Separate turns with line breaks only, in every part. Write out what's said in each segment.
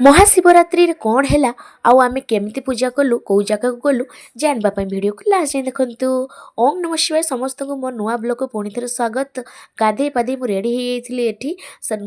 ମହାଶିବରାତ୍ରିରେ କ'ଣ ହେଲା ଆଉ ଆମେ କେମିତି ପୂଜା କଲୁ, କେଉଁ ଜାଗାକୁ ଗଲୁ, ଜାଣିବା ପାଇଁ ଭିଡ଼ିଓକୁ ଲାଷ୍ଟ ଯାଏଁ ଦେଖନ୍ତୁ। ଓଁ ନମଃ ଶିବାୟ। ସମସ୍ତଙ୍କୁ ମୋ ନୂଆ ବ୍ଲଗ୍କୁ ପୁଣି ଥରେ ସ୍ୱାଗତ। ଗାଧେଇ ପାଧେଇ ମୁଁ ରେଡ଼ି ହେଇଯାଇଥିଲି। ଏଠି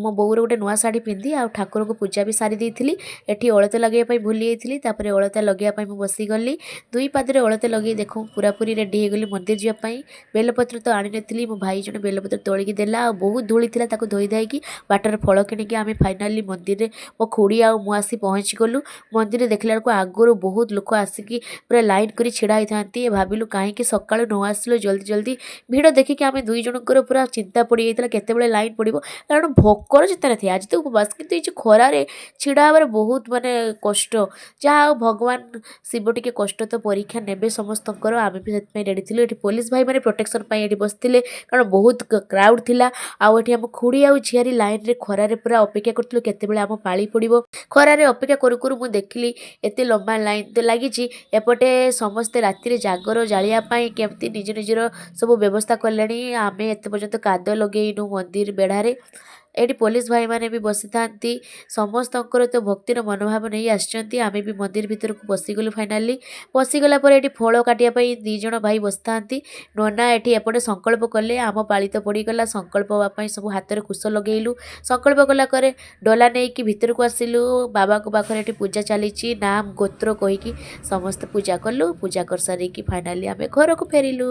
ମୋ ବୋଉର ଗୋଟେ ନୂଆ ଶାଢ଼ୀ ପିନ୍ଧି ଆଉ ଠାକୁରଙ୍କୁ ପୂଜା ବି ସାରି ଦେଇଥିଲି। ଏଠି ଅଳତା ଲଗେଇବା ପାଇଁ ଭୁଲି ଯାଇଥିଲି। ତାପରେ ଅଳତା ଲଗେଇବା ପାଇଁ ମୁଁ ବସିଗଲି। ଦୁଇ ପାଦରେ ଅଳତା ଲଗେଇ ଦେଖୁ ପୁରାପୁରି ରେଡ଼ି ହେଇଗଲି ମନ୍ଦିର ଯିବା ପାଇଁ। ବେଲପତ୍ର ତ ଆଣିନଥିଲି, ମୋ ଭାଇ ଜଣେ ବେଲପତ୍ର ତୋଳିକି ଦେଲା। ଆଉ ବହୁତ ଧୂଳି ଥିଲା, ତାକୁ ଧୋଇ ଧାଇକି ବାଟରେ ଫଳ କିଣିକି ଆମେ ଫାଇନାଲି ମନ୍ଦିରରେ ମୋ ଖୁଡ଼ି ଆଉ ମୁଁ ଆସି ପହଞ୍ଚିଗଲୁ। ମନ୍ଦିରରେ ଦେଖିଲା ବେଳକୁ ଆଗରୁ ବହୁତ ଲୋକ ଆସିକି ପୁରା ଲାଇନ୍ କରି ଛିଡ଼ା ହେଇଥାନ୍ତି। ଭାବିଲୁ କାହିଁକି ସକାଳୁ ନ ଆସିଲୁ ଜଲ୍ଦି ଜଲ୍ଦି। ଭିଡ଼ ଦେଖିକି ଆମେ ଦୁଇ ଜଣଙ୍କର ପୁରା ଚିନ୍ତା ପଡ଼ିଯାଇଥିଲା, କେତେବେଳେ ଲାଇନ୍ ପଡ଼ିବ। କାରଣ ଭୋକର ଚିନ୍ତା ନଥିଲା, ଆଜି ତ ଉପବାସ, କିନ୍ତୁ ଏଇ ଯେଉଁ ଖରାରେ ଛିଡ଼ା ହେବାର ବହୁତ ମାନେ କଷ୍ଟ। ଯାହା ହଉ, ଭଗବାନ ଶିବ ଟିକେ କଷ୍ଟ ତ ପରୀକ୍ଷା ନେବେ ସମସ୍ତଙ୍କର। ଆମେ ବି ସେଥିପାଇଁ ରେଡ଼ି ଥିଲୁ। ଏଠି ପୋଲିସ ଭାଇମାନେ ପ୍ରୋଟେକ୍ସନ୍ ପାଇଁ ଏଠି ବସିଥିଲେ, କାରଣ ବହୁତ କ୍ରାଉଡ଼ ଥିଲା। ଆଉ ଏଠି ଆମ ଖୁଡ଼ି ଆଉ ଝିଆରୀ ଲାଇନ୍ରେ ଖରାରେ ପୁରା ଅପେକ୍ଷା କରୁଥିଲୁ, କେତେବେଳେ ଆମ ପାଳି ପଡ଼ିବ। ଖରାରେ ଅପେକ୍ଷା କରୁ କରୁ ମୁଁ ଦେଖିଲି ଏତେ ଲମ୍ବା ଲାଇନ୍ ତ ଲାଗିଛି। ଏପଟେ ସମସ୍ତେ ରାତିରେ ଜାଗର ଜାଳିବା ପାଇଁ କେମିତି ନିଜ ନିଜର ସବୁ ବ୍ୟବସ୍ଥା କଲେଣି। ଆମେ ଏତେ ପର୍ଯ୍ୟନ୍ତ କାଦ ଲଗେଇନୁ ମନ୍ଦିର ବେଢ଼ାରେ। ଏଠି ପୋଲିସ ଭାଇମାନେ ବି ବସିଥାନ୍ତି। ସମସ୍ତଙ୍କର ତ ଭକ୍ତିର ମନୋଭାବ ନେଇ ଆସିଛନ୍ତି। ଆମେ ବି ମନ୍ଦିର ଭିତରକୁ ପଶିଗଲୁ। ଫାଇନାଲି ପଶିଗଲା ପରେ ଏଠି ଫଳ କାଟିବା ପାଇଁ ଦୁଇ ଜଣ ଭାଇ ବସିଥାନ୍ତି। ନନା ଏଠି ଏପଟେ ସଂକଳ୍ପ କଲେ। ଆମ ପାଳି ତ ପଡ଼ିଗଲା ସଂକଳ୍ପ ହେବା ପାଇଁ। ସବୁ ହାତରେ କୁଶ ଲଗେଇଲୁ। ସଂକଳ୍ପ କଲା ପରେ ଡଲା ନେଇକି ଭିତରକୁ ଆସିଲୁ। ବାବାଙ୍କ ପାଖରେ ଏଠି ପୂଜା ଚାଲିଛି। ନାମ ଗୋତ୍ର କହିକି ସମସ୍ତେ ପୂଜା କଲୁ। ପୂଜା କରିସାରିକି ଫାଇନାଲି ଆମେ ଘରକୁ ଫେରିଲୁ।